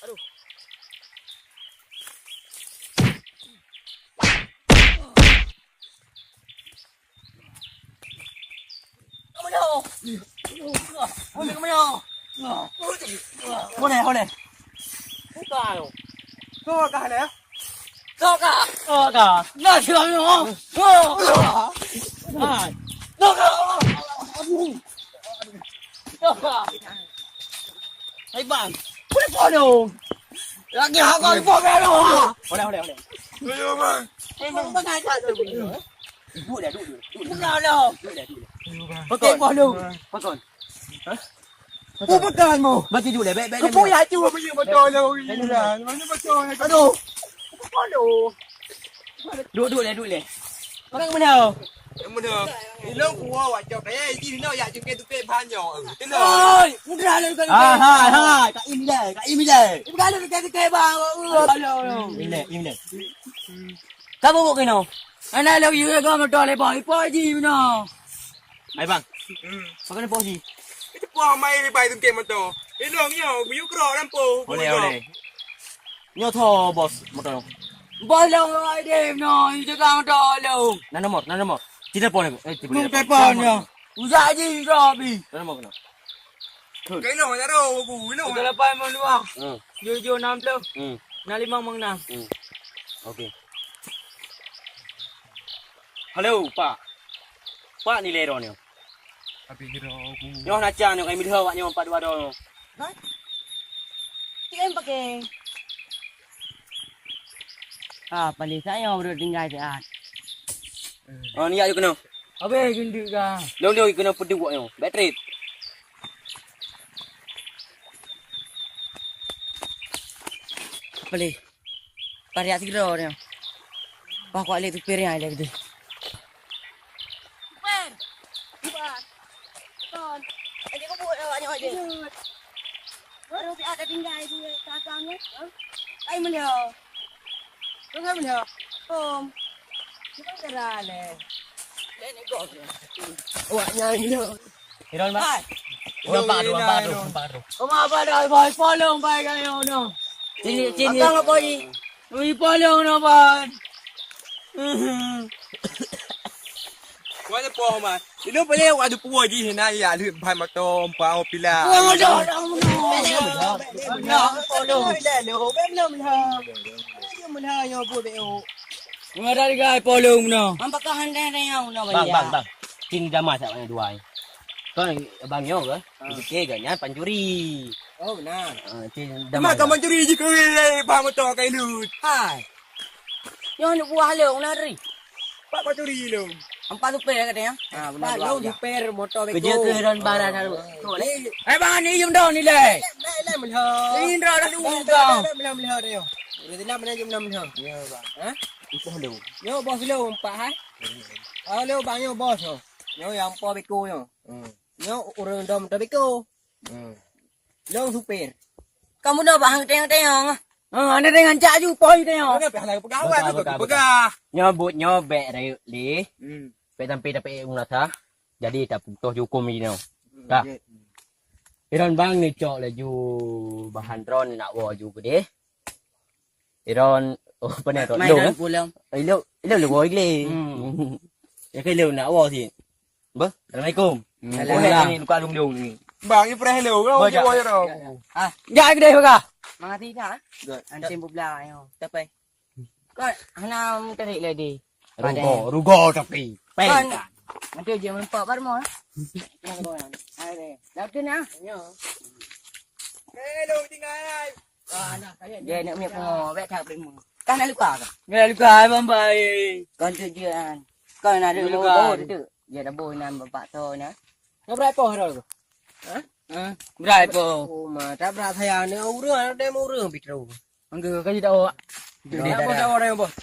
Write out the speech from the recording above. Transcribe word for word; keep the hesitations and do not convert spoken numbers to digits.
Aduh. Boleh, boleh. Buka yo. Buka le. Buka. Buka. Nah, siapa yo? Buka. Hai. Buka. Buka. Hai, bang. Boleh follow. Lagi apa follow? Boleh, boleh, boleh. Ayo, bang. Ayo, bang. Duduk dah, duduk, duduk. Bukan dah. Duduk dah, duduk dah. Pakon. Pakon. Hah? Pakon. Pakon mu. Bagi duduk dah, baik, baik. Kau ya tu bagi betul lah. Mana betul? Aduh. Pakon. Duduk, duduk dah, duduk dah. Pakon mana? Mana? Ilong kuah wacok. Eh, ini nak ya cukai-cukai banyak. Oi, mudah lah. Ah, hai, hai. Kak Im dah, Kak Im dah. Bukan ada cukai-cukai bang. Aduh. Ini, ini. Kamu buat kena. Anak lagi juga motor lepas. Ipo ji mana? Hai bang. Hmm. Pakai lepas ji. Itu puah mai lepas tu ke motor. Ilong nyo, guyuk kerok lampu. Boleh, boleh. Nyo tho bos motor. Bos long ai dem no, jaga motor long. Nah nomor, nah nomor. Tidak pon. Eh, tidak pon. Nomor telepon ya. Uzak ji Robi. Nah nomor kena. Kena taruh aku, kena. Satu lapan lima dua. Hmm. Tujuh enam puluh. Hmm. Enam lima enam enam. Hmm. Okey. Halo, Pak. Pak nilai droe nyoe. Habis droe aku. Nyoe na cang nyoe, kami dua awak nyoe empat dua droe nyoe. Hai. Tiga yang pakai. Ah, paling sayang baru tinggal sihat. Oh, ni ayo kena. Habis gendut ka. Long long kena pedu awak nyoe. Baik trip. Boleh. Pariak sigroe nyoe. Wah, kuat lé supir nyan lé gede. Supir! Supir! Kon. Aja kebut awak nyoe aja. Baru pi ada tinggal di dagang nyoe. Ai melihat. Kau kan melihat? Om. Kita kira lé. Lé ni gok. Awak nyan melihat. Iron, Bang. Hai. Nampak tu, nampak tu, nampak tu. Kau apa dah, boy? Polong, boy, kayo, no. Sini, sini. Abang apa ni? Ui, polong, no, boy. Wah, ni poh, man. Ini boleh wadu puwa ji, na ya, lu ban motor, empat, oh, pila. Wah, ada, ada, ada. Polong. Belum, belum, belum. Belum, belum, ya, bu, bu. Mana dari gai polong, no? Apakah handai yang, no, Bang, bang, bang. Cin damai sak banyak dua ni. Kon abang nyoe ke? Ha. Dipikir ke nyan pancuri. Oh, benar. Ah, cin damai. Memang kau pancuri je ke, eh, bang motor kai lut. Hai. Nyoe ni buah long na ri. Pak pancuri long. Empat supir katanya. Ha, benar. Pak long supir motor beko. Kerja ke ron barang lalu. Eh, bang ni jom dah ni leh. Leh, leh, leh, melha. Ni dah lalu dah. Leh, leh, melha, melha dia. Udah tenang, mana jom melha. Ya, bang. Ha? Ipoh long. Nyoe bos long empat, hai. Halo, bang, nyoe bos, nyoe. Nyoe yang empat beko nyoe. Hmm. Nyoe ureueng dom motor beko. Hmm. Long supir. Kamu dah bah tengok-tengok. Ha, ada dengan cak ju poi tengok. Ada pihak lain pegang, pegang, pegang. Nyobut nyobek rayek leh. Hmm. Pek sampai dapat ilmu rasa. Jadi tak putus hukum ini. Hmm, dah. Okey. Iron bang ni cok laju bahan drone nak wo ju gede. Iron, oh, apa ni, Ron? Main long, eh? Pulang. Eh, long, long, long, long. Hmm. Ya, ke long nak wo si. Bah, assalamualaikum. Hmm. Salam. Oh, ni buka long-long ni. Bang, ni pernah long. Kau je wo ya. Ah, ya gede baka. Makasih dah. Good. Antin bubla yo. Tapai. Kau hana tarik lagi. Rugo, rugo tapi. Kan. Nanti je mempok baru mau. Ada. Dah tu nah. Yo. Hello, tinggal. Dia nak punya pengawa, baik tak beri mu. Kan nak luka ke? Nak luka, abang baik. Kan tu je kan. Kan ada luka tu. Dia dah boh nan bapak tu nah. Nak berat poh dah tu? Ha? Ha? Berat poh. Oh, ma, tak berat saya ni. Urang ada mau urang pitro. Angga kaji tak awak. Dia tak awak yang bos.